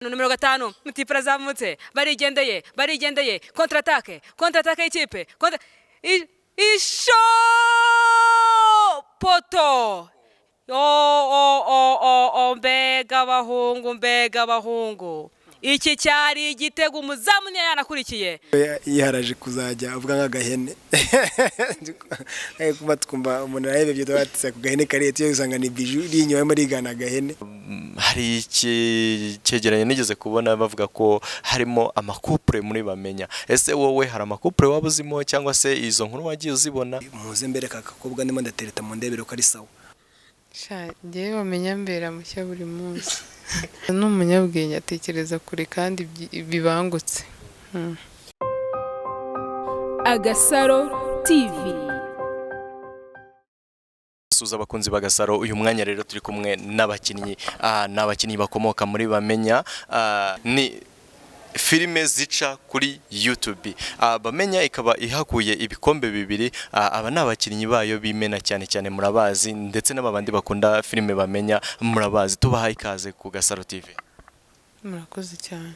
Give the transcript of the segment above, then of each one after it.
Nimero 5 mutipe arazamutse, barigendeye, barigendeye, contre-attaque, contre-attaque y'ikipe, isho poto o o o o o! Mbega abahungu, mbega abahungu! Iki cyari igitego, umuzamu niyo yanakurikiye. Yiharaje kuzajya avuga nk'agahene, kuba twumva umuntu arahebebye, tubatse ku gahene kariya, tuyo usanga ni biju iri inyuma arimo rigana agahene. Hari iki cyegeranyo nigeze kubona bavuga ko harimo amacouple muri Bamenya. Ese wowe hari amacouple waba uzimo, cyangwa se izo nkuru wagiye uzibona? Muze mbere ka gakobwa ndimo ndatereta, mu ndebere ko ari sawa. Sha, njyewe Bamenya mbera mushya buri munsi. Ni umunyabwenge, atekereza kure kandi bibangutse. Agasaro TV. Suza abakunzi b'Agasaro. Uyu mwanya rero turi kumwe n'abakinnyi, ni abakinnyi bakomoka muri Bamenya. Ni filime zica kuri YouTube. Bamenya ikaba ihakuye ibikombe bibiri. Aba ni abakinnyi bayo b'imena cyane cyane, murabazi, ndetse n'abandi bakunda filime Bamenya murabazi. Tubahaye ikaze ku Gasaro TV. Murakoze cyane.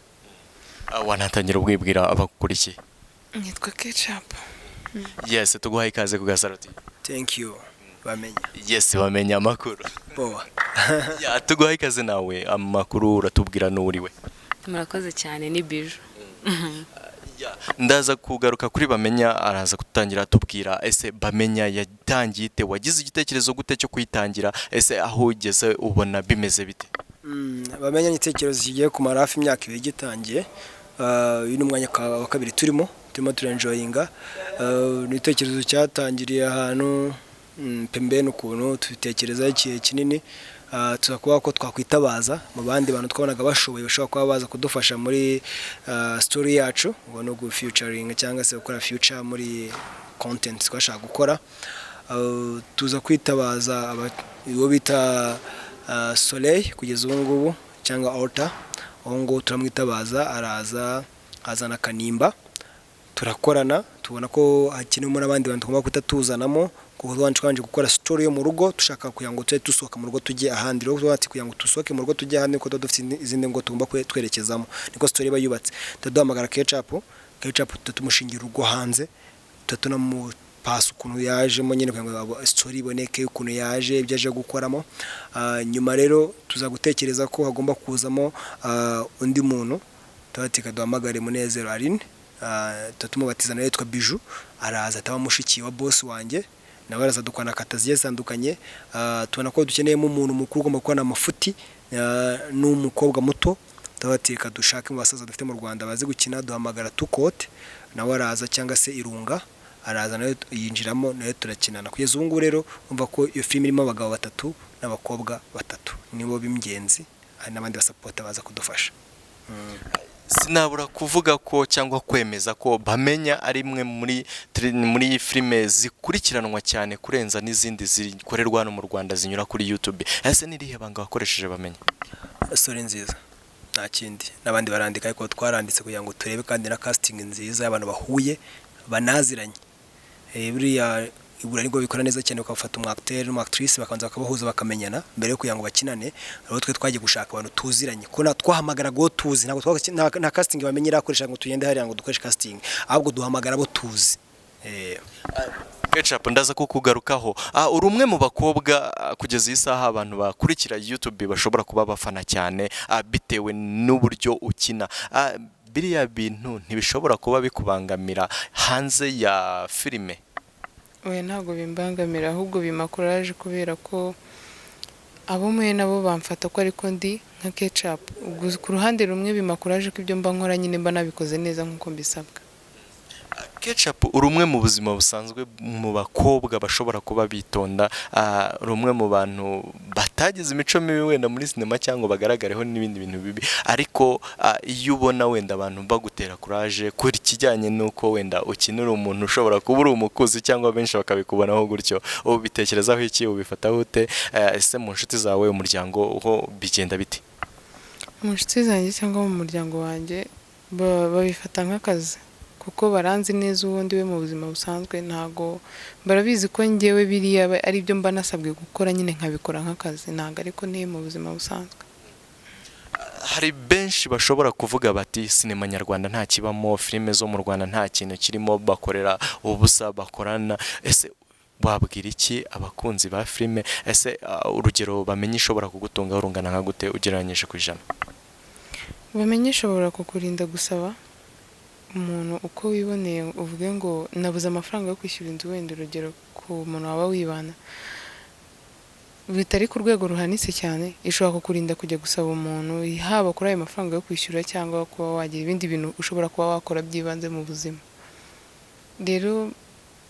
Wanatangira ubwibwira abakurikiye. Nitwa Kecapu. Yes, tuguhaye ikaze ku Gasaro TV. Thank you, Bamenya. Yes, Bamenya, amakuru? Poa. Ya, tuguhaye ikaze nawe. Amakuru, uratubwira n'uriwe. Murakoze cyane, ni Biju. Ya, ndaza kugaruka kuri Bamenya, araza gutangira atubwira ese Bamenya yatangiye ite, wagize igitekerezo gute cyo kuyitangira, ese aho ugeze ubona bimeze bite? Bamenya ni igitekerezo kigiye kumara hafi imyaka 2 gitangiye. Uyu ni umwanya wa kabiri turimo turenjoyinga. Ni igitekerezo cyatangiriye ahantu pembeni ukuntu tubitekerezaho igihe kinini. Tuza kuba ko twakwitabaza mu bandi bantu twabonaga bashoboye, bashobora kuba baza kudufasha muri story yacu, ngo no featuring cyangwa se gukora feature muri content twashaka gukora. Tuza kwitabaza uwo bita Soleil kugeza ubu ngubu, cyangwa Alta. Uwo nguwo turamwitabaza, araza azana Kanimba, turakorana, tubona ko hakenewemo n'abandi bantu tugomba guhita tuzanamo, kuko twabanje gukora story yo mu rugo, dushaka kugira ngo tujye dusohoka mu rugo tujye ahandi. Rero tuba kugira ngo dusohoke mu rugo tujye ahandi, kuko tuba dufite izindi ngo tugomba twerekezamo, niko story iba yubatse. Tuduhamagara Kecapu, Kecapu tumushingira urugo hanze, tuba tunamupasa ukuntu yajemo nyine kugira ngo story iboneke, ukuntu yaje, ibyo aje gukoramo. Nyuma rero tuza gutekereza ko hagomba kuzamo undi muntu, tuba duhamagare Munezero Aline, tuba tumubatiza nawe yitwa Biju, araza ataba mushiki wa boss wanjye, nawe araza dukwana kata zigiye zitandukanye. Tubona ko dukeneyemo umuntu mukuru ugomba gukorana amafuti n'umukobwa muto, tuba dushake mu basaza dufite mu Rwanda bazi gukina, duhamagara Tukote, nawe araza, cyangwa se Irunga araza nawe yinjiramo, nawe turakinana. Kugeza ubu ngubu rero umva ko iyo filime irimo abagabo batatu n'abakobwa batatu, nibo b'ingenzi, hari n'abandi basapota baza kudufasha. Sinabura kuvuga ko cyangwa kwemeza ko Bamenya ari imwe muri filime zikurikiranwa cyane kurenza n'izindi zikorerwa hano mu Rwanda zinyura kuri YouTube. Ese ni irihe banga wakoresheje Bamenya? Story nziza, nta kindi. N'abandi barandika, ariko twaranditse kugira ngo turebe kandi na casting nziza y'abantu bahuye banaziranye. Buriya ibura nibwo bikora neza cyane, ukafata umu acteur n'umu actrice, bakabanza bakabahuza, bakamenyana mbere yo kugira ngo bakinane. Rero twe twagiye gushaka abantu tuziranye, ko twahamagaraga uwo tuzi. Ntabwo nta casting Bamenye irakoresha ngo tugende hariya ngo dukoreshe casting, ahubwo duhamagara abo tuzi. Kecapu, ndaza kukugarukaho. Uri umwe mu bakobwa, kugeza iyi saha abantu bakurikira YouTube bashobora kuba bafana cyane, bitewe n'uburyo ukina. Biriya bintu ntibishobora kuba bikubangamira hanze ya filime? Oya, ntabwo bimbangamira, ahubwo bimpa courage, kubera ko abo muhuye nabo bamfata ko ariko ndi nka Kecapu. Ubwo ku ruhande rumwe bimpa courage ko ibyo mba nkora nyine mba nabikoze neza nk'uko mbisabwa. Kecapu, uri umwe mu buzima busanzwe mu bakobwa bashobora kuba bitonda, uri umwe mu bantu batagize imico mibi wenda muri sinema cyangwa bagaragareho n'ibindi bintu bibi, ariko iyo ubona wenda abantu bagutera courage kuri ikijyanye n'uko wenda ukinira umuntu ushobora kuba uri umukuzi, cyangwa benshi bakabikubonaho gutyo, ubitekerezaho iki? Ubifataho ute? Ese mu nshuti zawe, umuryango ho bigenda bite? Mu nshuti zanjye cyangwa mu muryango wanjye babifata nk'akazi, kuko baranzi neza ubundi we mu buzima busanzwe. Ntago barabizi ko njyewe biriya ari byo mba nasabwe gukora nyine, nkabikora nk'akazi, ntabwo ariko nteye mu buzima busanzwe. Hari benshi bashobora kuvuga bati sinema nyarwanda nta kibamo, filime zo mu Rwanda nta kintu kirimo, bakorera ubusa bakorana. Ese wabwira iki abakunzi ba filime? Ese urugero Bamenye ishobora kugutunga rungana nka gute ugereranyije ku 100? Bamenye ishobora kukurinda gusaba umuntu uko wiboneye, uvuge ngo nabuze amafaranga yo kwishyura inzu, wenda urugero ku muntu waba wibana bitari ku rwego ruhanitse cyane, ishobora kukurinda kujya gusaba umuntu, haba kuri ayo mafaranga yo kwishyura cyangwa kuba wagira ibindi bintu ushobora kuba wakora by'ibanze mu buzima. Rero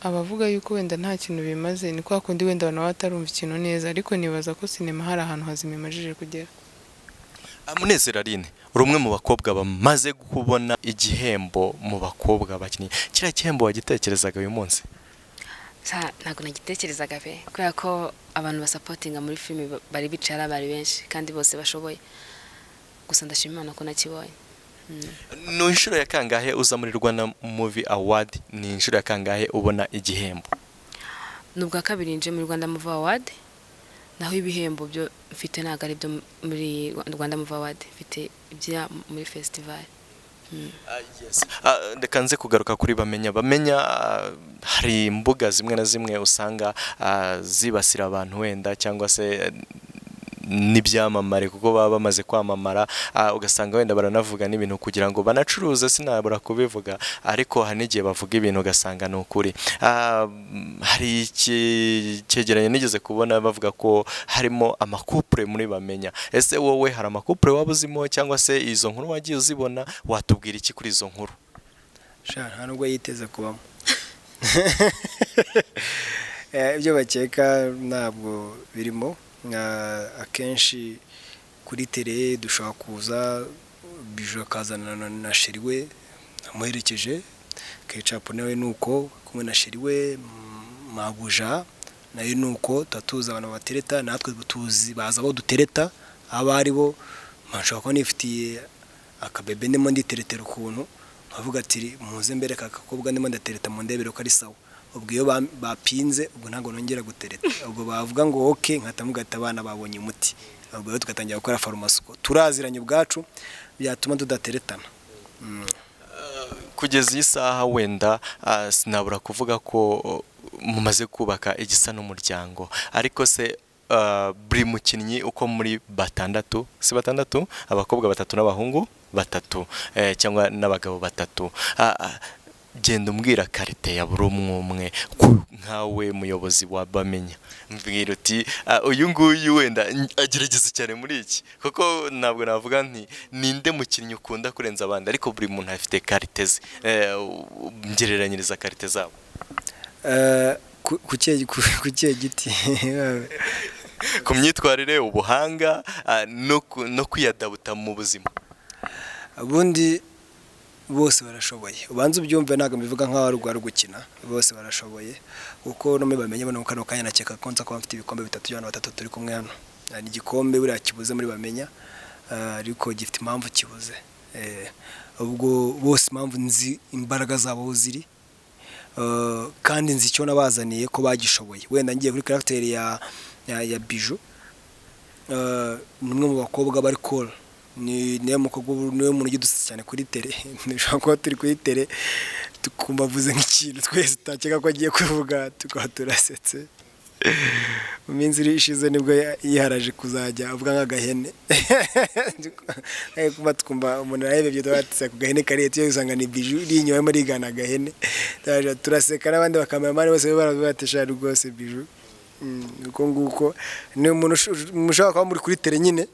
abavuga yuko wenda nta kintu bimaze ni kwa kundi wenda abantu baba batarumva ikintu neza, ariko nibaza ko sinema hari ahantu hazima imajije kugera. Munezero Aline, uri umwe mu bakobwa bamaze kubona igihembo mu bakobwa bakinnyi. Kiriya gihembo wagitekerezaga uyu munsi? Ntabwo nagitekerezaga pe, kubera ko abantu basapotinga muri filime bari bicara bari benshi kandi bose bashoboye. Gusa ndashima Imana ko nakibonye. Ni inshuro ya kangahe uza muri Rwanda Movie Award? Ni inshuro ya kangahe ubona igihembo? Ni ubwa kabiri nje muri Rwanda Movie Award, naho ibihembo byo mfite ntabwo ari ibyo muri Rwanda Movie Award, mfite ibya muri festival. Reka nze kugaruka kuri Bamenya. Bamenya, hari imbuga zimwe na zimwe usanga zibasira abantu wenda cyangwa se n'ibyamamare, kuko baba bamaze kwamamara, ugasanga wenda baranavuga n'ibintu kugira ngo banacuruze, sinabura kubivuga, ariko hari n'igihe bavuga ibintu ugasanga ni ukuri. Hari icyegeranyo nigeze kubona bavuga ko harimo amakupure muri Bamenya. Ese wowe hari amakupure waba uzimo, cyangwa se izo nkuru wagiye uzibona? Watubwira iki kuri izo nkuru? Sha, nta nubwo yiteze kubamo. Ibyo bakeka ntabwo birimo. Akenshi kuri tele dushobora kuza, Biju akazana na chéri we amuherekeje, Kecapu nawe nuko kumwe na chéri we, Mabuja nayo nuko, tuba tuzi abantu batereta, natwe tuzi baza abo dutereta abo ari bo. Nshobora kuba nifitiye akabebe ndimo nditeretera ukuntu, nkavuga ati muze mbere aka gakobwa ndimo ndatereta mu ndebere ko ari sawa. Ubwo iyo bapinze ubwo ntabwo nongera gutereta, ubwo bavuga ngo okay, nkahita mvuga ati abana babonye umuti, ubwo rero tugatangira gukora farumasi, turaziranye ubwacu byatuma tudateretana. Kugeza iyi saha wenda sinabura kuvuga ko mumaze kubaka igisa n'umuryango, ariko se buri mukinnyi uko muri batandatu, si batandatu, abakobwa batatu n'abahungu batatu, cyangwa n'abagabo batatu, genda umbwira qualité ya buri umwe umwe nkawe muyobozi wa Bamenya, mbwira uti uyu nguyu wenda agerageza cyane muri iki, kuko ntabwo navuga nti ninde mukinnyi ukunda kurenza abandi, ariko buri muntu afite qualité ze, ngereranyiriza qualité zabo. Ku kihe giti? Ku myitwarire, ubuhanga, no kwiyadabuta mu buzima. Ubundi bose barashoboye, ubanza ubyumve, ntabwo mbivuga nk'aho ari urwara gukina, bose barashoboye, kuko no muri Bamenye bano kano kanya nakeka ko nza kuba mfite ibikombe bitatu by'abantu batatu turi kumwe hano. Ni igikombe buriya kibuze muri Bamenya, ariko gifite impamvu kibuze. Ubwo bose impamvu nzi imbaraga zabo aho ziri, kandi nzi icyo nabazaniye ko bagishoboye. Wenda ngiye kuri caractère ya Biju, ni umwe mu bakobwa bari cool, ni niwe mukobwa, niwe muntu ujya udusetsa cyane kuri tele. Dushobora kuba turi kuri tele tukumva avuze nk'ikintu twese tutakeka ko agiye kuvuga, tukaba turasetse. Mu minsi ishize nibwo yiharaje kuzajya avuga nk'agahene, kuba twumva umuntu arahebye, tubatse ku gahene kariya, tugiye gusanga ni Biju iri inyuma arimo arigana agahene, turaseka n'abandi bakameramani bose barabatesha rwose Biju. Uko nguko ni umuntu mushobora kuba muri kuri tele nyine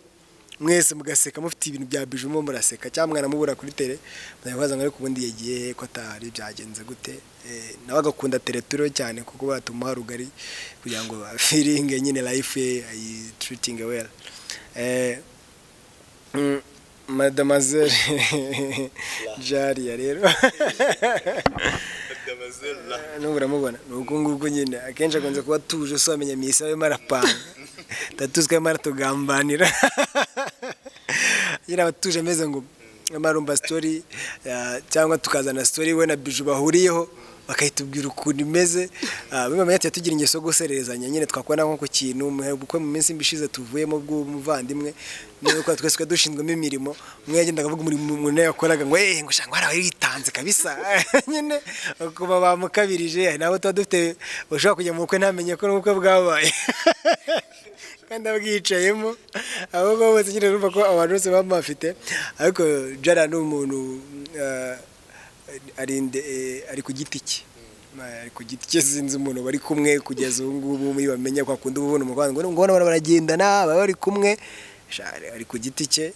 mwese mugaseka mufite ibintu bya Biju mo muraseka, cyangwa mwanamubura kuri tele mukabaza ngo ariko ubundi yagiye ko atahari byagenze gute? Nawe agakunda tereturo cyane kuko batumuha rugari kugira ngo feeling nyine life ye ayi treating well. Mademoiselle Jaria rero n'ubu uramubona ni uku nguku nyine, akenshi akunze kuba atuje, so amenya misi arimo arapanga, tatuzi ko arimo aratugambanira nyine, aba atuje ameze ngo arimo arumva story, cyangwa tukazana story we na Biju bahuriyeho. Bakayitubwira ukuntu imeze. Bimwe tujya tugira ingeso yo gusererezanya nyine, twakubona nko ku kintu bukwe mu minsi ishize tuvuyemo bw'umuvandimwe, nuko twese twari dushinzwemo imirimo. Umwe yagendaga avuga umurimo umuntu yakoraga, ngo ngo shangwa hari yitanze kabisa nyine, kuba bamukabirije. Hari nabo tuba dufite ushobora kujya mu bukwe ntamenye ko n'ubukwe bwabaye kandi abwicayemo. Abo ngabo bose nyine urumva ko abantu bose baba bafite. Ariko Jara ni umuntu ari ku giti cye, ari ku giti cye. Sinzi umuntu bari kumwe kugeza ubu ngubu muri bamenya kwa kundi uba ubona umuvandimwe ngo ngo baragendana, baba bari kumwe. Ari ku giti cye.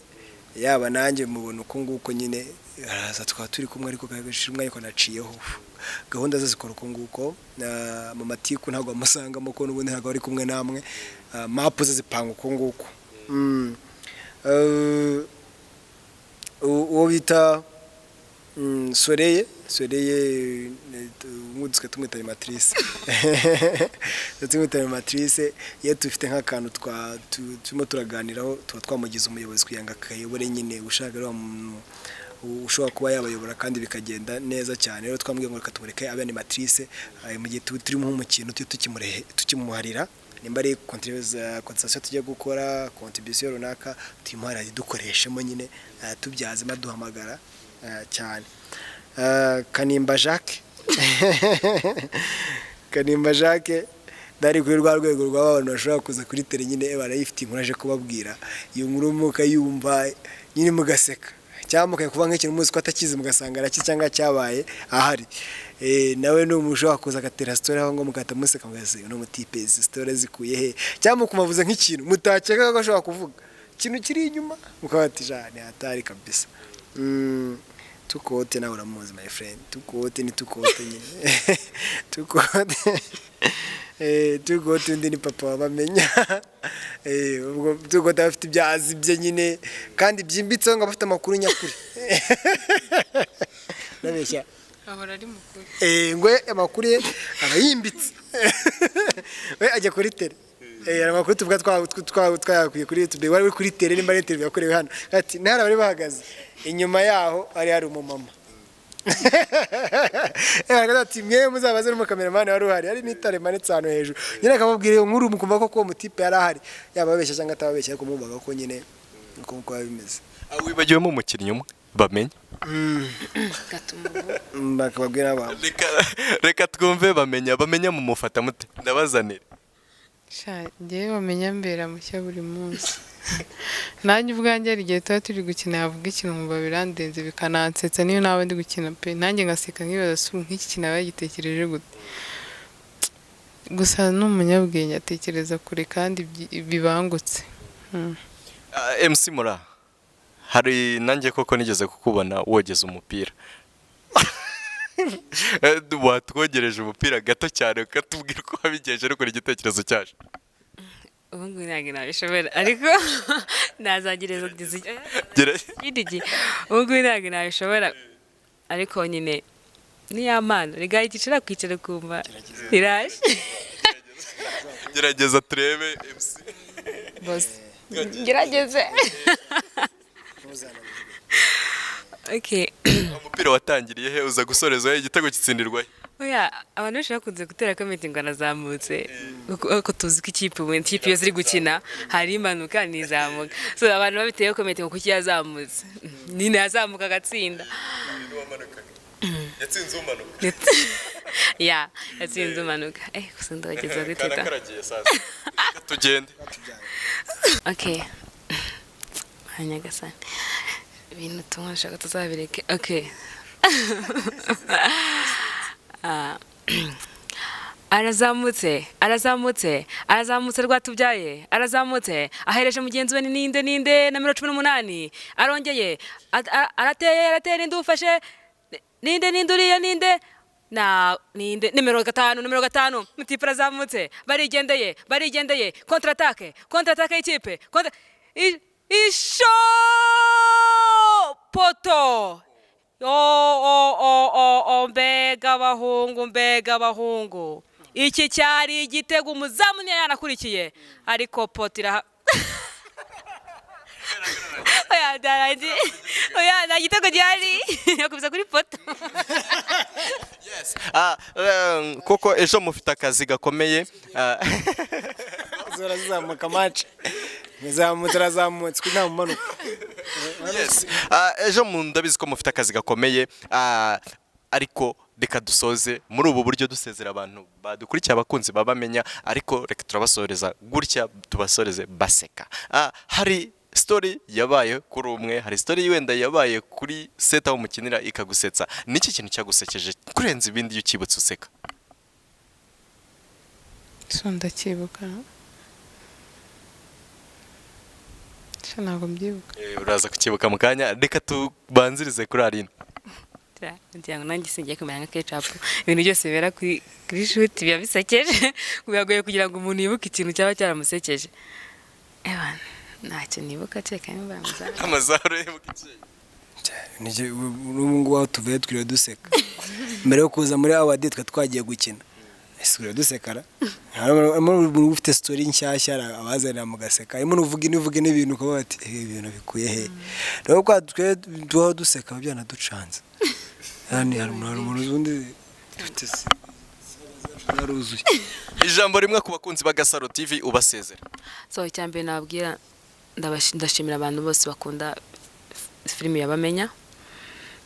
Yaba nanjye mubona uko nguko nyine, araza tukaba turi kumwe, ariko gashira umwanya ko naciyeho gahunda ze zikora uko nguko. Mu matiku ntabwo amusangamo ko n'ubundi ntabwo ari kumwe namwe. Mapu ze zipanga uko nguko. Uwo bita Soreye, ubundi twe tumwita animatrice, tumwita animatrice. Iyo dufite nk'akantu turimo turaganiraho, tuba twamugize umuyobozi kugira ngo akayobore nyine. Ushaka ari wa muntu ushobora kuba yabayobora kandi bikagenda neza cyane. Rero twambwiye ngo reka tumureke abe animatrice, mu gihe turimo nk'umukino tujye tukimuharira, nimba ari cotisation tugiye gukora, contribution runaka, tuyimuharira dukoreshemo nyine, tubyazemo, aduhamagara cyane. Kanimba Jacques, Kanimba Jacques dari kuri rwa rwego rw'abantu bashobora kuza kuri tele nyine barayifite inkuru aje kubabwira, iyo nkuru mukayumva nyine mugaseka, cyangwa mukayikuvuga nk'ikintu muzi ko atakizi, mugasanga arakizi cyangwa cyabaye ahari. Nawe ni umuntu ushobora kuza agatera story aho ngo mugahita museka, mugaseka, uno mutipe izi story zikuye he? Cyangwa mukumavuze nk'ikintu mutakeka ko ashobora kuvuga, ikintu kiri inyuma, mukaba ati jane hatari kabisa. Tukote nawe uramuzi, my friend. Tukote ni tukote nyine, tukote, tukote. Undi ni papa wabamenya. Ubwo tukote aba afite ibyo azi bye nyine kandi byimbitseho, ngo aba afite amakuru nyakuri. Ndabeshya? Ahora ari mukuru. Ngo amakuru ye aba yimbitse. We ajya kuri tele, amakuru tuvuga twayakuye kuri YouTube. Wari uri kuri tele, nimba ari interview yakorewe hano, ati ntara bari bahagaze inyuma yaho hari umumama. Aravuga ati mwe muzabaze n'umukameramani wari uhari, hari n'itara rimanitse ahantu hejuru nyine, akababwira iyo nkuru mukumva ko uwo mutipe yari ahari, yaba ababeshya cyangwa atababeshya, ariko mwumvaga ko nyine uko nguko biba bimeze. Wibagiwemo umukinnyi umwe, bamenye. Gatuma ubu Bakababwira abantu. Reka twumve bamenya mumufata mute, ndabazanira. Sha, njyewe bamenya mbera mushya buri munsi. Nanjye ubwanjye hari igihe tuba turi gukina, yavuga ikintu nkumva birandenze, bikanansetsa, niyo naba ndi gukina pe, nanjye ngaseka nkibaza si ubu nk'iki kintu aba yagitekereje gute. Gusa ni umunyabwenge, atekereza kure kandi bibangutse. MC Mura, hari nanjye koko nigeze kukubona wogeza umupira. Watwogereje umupira gato cyane, ukatubwira uko wabigenje ariko igitekerezo cyaje. Ubu ngubu ntabwo nabishobora, ariko nazagereza kugeza ikindi gihe. Ubu ngubu ntabwo nabishobora, ariko nyine ni ya mpano rega igicara kwicara ukumva iraje. Gerageza turebe, MC. Bose gerageze. Okay. Umupira watangiriye he, uza gusoreza he, igitego gitsindirwa he? Oya, abantu benshi bakunze gutera comment ngo anazamutse, kuko tuzi ko ikipe ubu ikipe iyo ziri gukina hari impanuka n'izamuka, so abantu babiteyeho comment ngo kuki yazamutse, nyine yazamuka agatsinda. Yatsinze umanuka. Ya, yatsinze umanuka. Gusa ndabageza gutita. Karagiye sasa. Reka tugende. Okay, nyagasani, ibintu tumwe nshaka tuzabireke. Okay. Arazamutse, arazamutse, arazamutse, rwatubyaye arazamutse, ahereje mugenzi we. Ni ninde? Ninde? Nomero 18 arongeye arateye, arateye. Ninde ufashe? Ninde? Ninde uriya? Ninde na ninde? Nimero 5, nimero 5, mutipe arazamutse, barigendeye, barigendeye. Contre attaque, contre attaque y'ikipe, contre isho poto. O o o o o, mbega abahungu, mbega abahungu! Iki cyari igitego, umuzamu niyo yanakurikiye, ariko poto iraha. Oya, byarangiye. Oya, nta gitego gihari, yakubise kuri poto. Yes. Kuko ejo mufite akazi gakomeye. Zora zizamuka, match izamutse, arazamutse nta mumanuka. Yes. Ejo ndabizi ko mufite akazi gakomeye, ariko reka dusoze muri ubu buryo dusezera abantu badukurikiye, abakunzi babamenya, ariko reka turabasoreza gutya, tubasoreze baseka. Hari story yabaye kuri umwe, hari story wenda yabaye kuri set aho mukinira ikagusetsa. Niki kintu cyagusekeje kurenza ibindi iyo ukibutse useka? So ndacyibuka. Sha, ntabwo mbyibuka. Uraza kukibuka mu kanya, reka tubanzirize kuri Aline. Ngira ngo nanjye singiye kumera nka Ketchup. Ibintu byose bibera kuri shoot biba bisekeje, biragoye kugira ngo umuntu yibuke ikintu cyaba cyaramusekeje. Ewana, ntacyo nibuka kereka nimba amazamu. Amazaru yibuka iki? N'ubu ngubu aho tuvuye twiriwe duseka. Mbere yo kuza muri award twe twagiye gukina. Ese twiriwe dusekara? Harimo umuntu ufite story nshyashya abazanira mugaseka. Harimo n'uvuga n'uvuga n'ibintu ukavuga ati: "Ibi bintu bikuye he?" Rero kwa twe duhora duseka byanaducanze. Yani hari umuntu undi dufite zaruzuye. Ijambo rimwe ku bakunzi ba Gasaro TV ubasezera. So icya mbere nababwira, ndashimira abantu bose bakunda filimi yabamenya,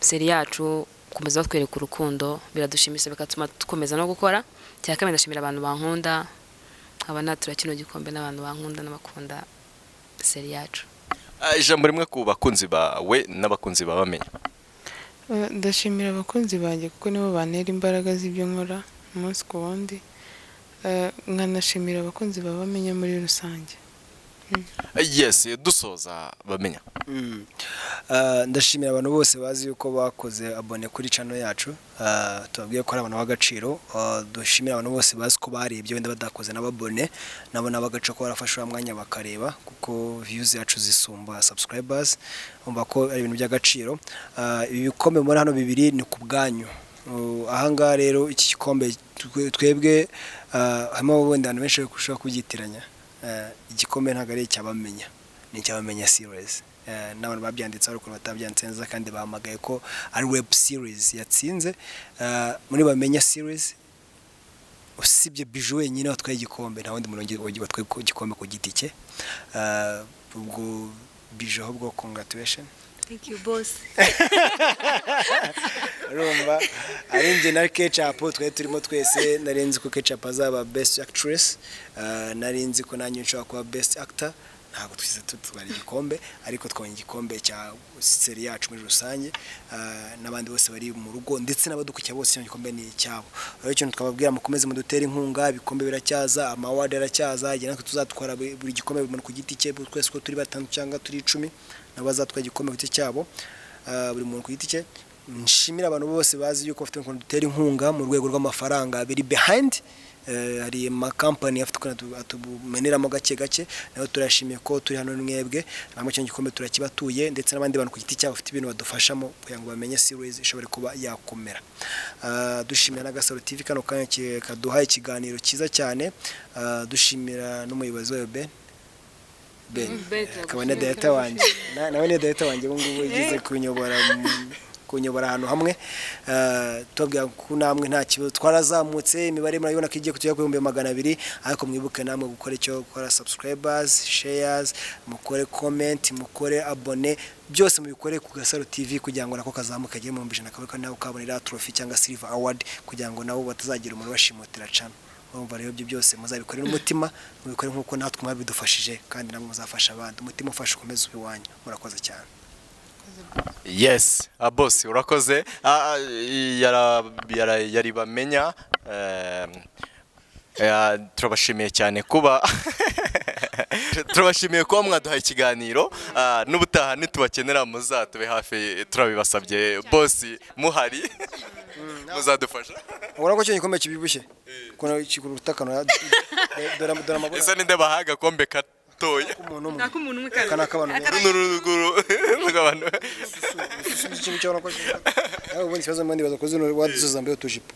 série yacu, gukomeza batwereka urukundo biradushimisha, bigatuma dukomeza no gukora. Icya kabiri, ndashimira abantu bankunda, nkaba natura kino gikombe n'abantu bankunda n'abakunda série yacu. Ijambo rimwe ku bakunzi bawe n'abakunzi babamenya. Ndashimira abakunzi banjye kuko nibo bantera imbaraga z'ibyo nkora umunsi ku wundi. Nkanashimira abakunzi babamenya muri rusange. Yes, dusoza, bamenya. Ndashimira abantu bose bazi yuko bakoze abonné kuri channel yacu. Tubabwiye ko ari abantu b'agaciro. Dushimira abantu bose bazi ko barebye wenda badakoze n'ababone, nabo n'abagaciro ko barafashe uwo mwanya bakareba, kuko views yacu zisumba subscribers. Umva ko ari ibintu by'agaciro. Ibi bikombe muri hano bibiri ni ku bwanyu. Ahangaha rero iki gikombe twebwe, harimo wenda abantu benshi bashobora kubyitiranya. Igikombe ntabwo ari icyabamenya, ni icyabamenya series. N'abantu babyanditse hari ukuntu batabyanditse neza, kandi bahamagaye ko ari web series yatsinze. Muri bamenya series, usibye Biju wenyine watwaye igikombe, nta wundi muntu watwaye igikombe ku giti cye. Ubwo Biju, ahubwo congratulation. Thank you, boss. Urumva ari njye na Ketchup twari turimo twese. Nari nzi ko Ketchup azaba best actress, nari nzi ko nanjye nshobora kuba best actor. Ntabwo twise tutwara igikombe, ariko twabonye igikombe cya série yacu muri rusange. N'abandi bose bari mu rugo ndetse n'abadukurikiye bose, icyo gikombe ni icyabo. Rero ikintu twababwira, mukomeze mudutere inkunga, ibikombe biracyaza, ama award aracyaza. Igihe natwe tuzatwara buri gikombe, buri muntu ku giti cye, twese uko turi batanu cyangwa turi 10, nabo bazatwara igikombe ku giti cyabo, buri muntu ku giti cye. Nshimira abantu bose bazi yuko bafite ukuntu dutera inkunga mu rwego rw'amafaranga biri behind. Hari amakampani afite ukuntu atumeneramo gake gake, nayo turashimiye ko turi hano mwebwe namwe. Kino gikombe turakibatuye, ndetse n'abandi bantu ku giti cyabo bafite ibintu badufashamo kugira ngo bamenye series ishobore kuba yakomera. Dushimira na Gasaro TV kano kanya kaduha ikiganiro cyiza cyane. Dushimira n'umuyobozi wayo Ben. Ben Ben, akaba na director wanjye, nawe ni director wanjye ubu ngubu yigize kunyobora ahantu hamwe. Tubabwira ko namwe nta kibazo, twarazamutse, imibare murabibona ko igiye kutugera ku 200,000, ariko mwibuke namwe gukora icyo gukora: subscribers, shares, mukore comment, mukore abonné, byose mubikore ku Gasaro TV kugira ngo nako kazamuke kagere mu 100,000, kabe nawe kabonera trophy cyangwa silver award, kugira ngo nabo batazagira umuntu bashimutira channel. Urumva rero ibyo byose muzabikorere n'umutima, mubikore nk'uko natwe mwabidufashije, kandi namwe muzafasha abandi. Umutima ufasha ukomeze ube iwanyu. Murakoze cyane. Yes, boss, urakoze. Yari bamenya. Turabashimiye cyane kuba turabashimiye kuba mwaduhaye ikiganiro. N'ubutaha nitubakenera muzatube hafi, turabibasabye boss, muhari muzadufasha. Ubona ko cyo gikombe kibyibushye ukuntu kikuruta akantu, dore dore amabara. Ese ninde bahaye agakombe gatoya? K'umuntu umwe. Ak'umuntu umwe. Aka ni ak'abantu benshi. Runo ruguru rw'abantu. Ikintu cyabona ko nawe ubundi ikibazo mbandi baza kuzi waduze zambaye utujipo.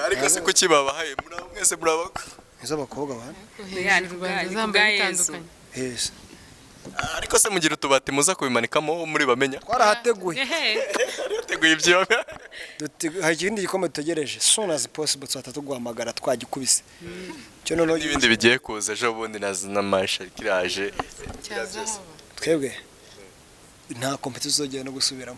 Ariko se kuki babahaye muri abo mwese muri abakwe? Iz'abakobwa bana. Hejuru banza zambaye bitandukanye. Yes. Ariko se mugira utubati muza kubimanikamo muri bamenya? Twarahateguye. Teguye ibyo. Hari ikindi gikombe dutegereje, soon as possible tuzahita tuguhamagara twagikubise cyo noneho. N'ibindi bigiye kuza ejo bundi na mashakiraje. Twebwe nta competition tuzongera no gusubiramo.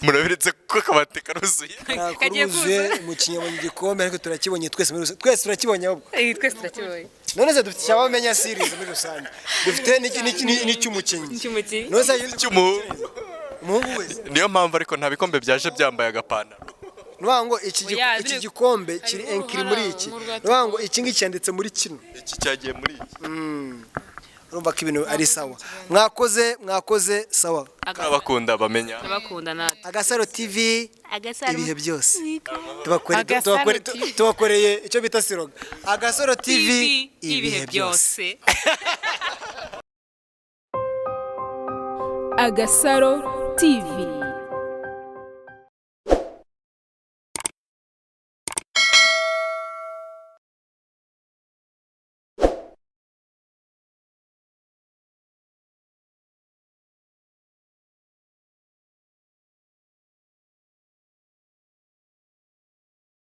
Murabiretse kuko akabati karuzuye. Kagiye Kuruzuye, kuzura. umukinnyi abonye igikombe, ariko turakibonye twese muri rusange, twese turakibonye ahubwo. Eh, twese turakibonye. None se dufite icyabamenya series muri rusange, dufite n'icy'umukinnyi. Cy'umukinnyi. None se Cy'umuhungu. Umuhungu wese. Niyo mpamvu ariko nta bikombe byaje byambaye agapantaro. Ni ukuvuga ngo iki Oya, iki gikombe kiri harimo enkiri muri uruhara iki, nk'urwa ni ukuvuga ngo iki ngiki cyanditse muri kino. Iki cyagiye muri iki. Urumva ko ibintu ari sawa. Mwakoze, mwakoze, sawa. Turabakunda, bamenya. Turabakunda natwe. Agasaro TV. Agasaro. Ibihe byose. Agasaro TV. Tubakoreye icyo bita slogan, Agasaro TV. TV ibihe byose. Agasaro TV.